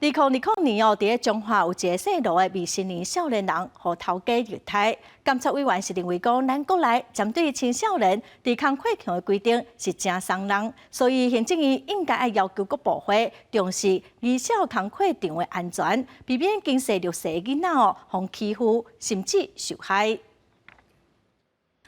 2020年哦，佇咧彰化有一个姓羅的未成年少年人，予頭家虐待。監察委員是認為講，咱國內針對青少年佇工課程的規定是誠鬆軟，所以行政院應該愛要求各部會重視兒少工課場的安全，避免經濟弱勢的囡仔哦，予欺負甚至受害。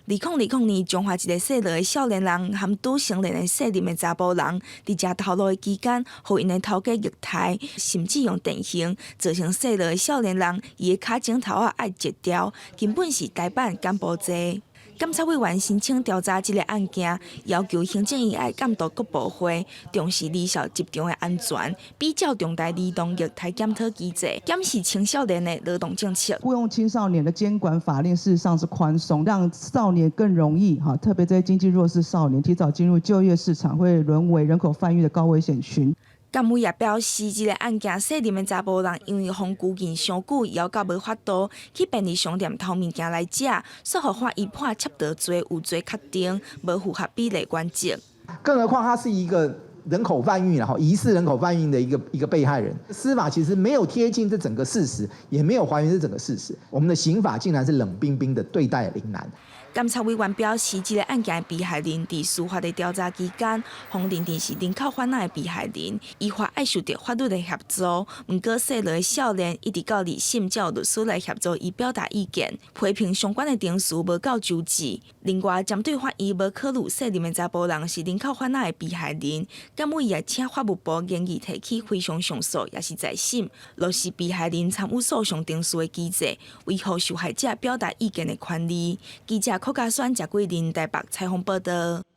2020年，彰化一个姓羅的少年人含拄成年的細林的查埔人，佇食頭路的期間，予𪜶的頭家虐待，甚至用電刑，造成姓羅的少年人伊的跤指頭仔愛截掉，根本是台版柬埔寨。監察委員申請調查這个案件，要求行政院愛監督各部會重視兒少職場的安全，比照重大兒童虐待檢討機制，檢視青少年的勞動政策。僱用青少年的監管法令事實上是寬鬆，讓少年更容易哈，特別這些經濟弱勢少年提早進入就業市場，會淪為人口販運的高危險群。監委也表示，這个案件細林的查埔人因為予拘禁傷久，枵到無法度去便利商店偷物件來食，煞予法院判竊盜罪有罪確定，無符合比例原則。更何況他是一個人口販運，然後疑似人口販運的一個被害人，司法其實沒有貼近這整個事實，也沒有還原這整個事實。我們的刑法竟然是冷冰冰的對待林男。監察委員表示，這个案件的被害人佇司法的調查期間，予認定是人口販仔的被害人，依法愛受著法律的協助。毋過，姓羅的少年一直到二審才有律師來協助伊表達意見，批評相關的程序無夠周至。另外，針對法院無考慮細林的查埔人是人口販仔的被害人，監委也請法務部研議提起非常上訴，抑是再審，落實被害人參與訴訟程序的機制，維護受害者表達意見的權利。記者柯家宣、謝桂林台北採訪報道。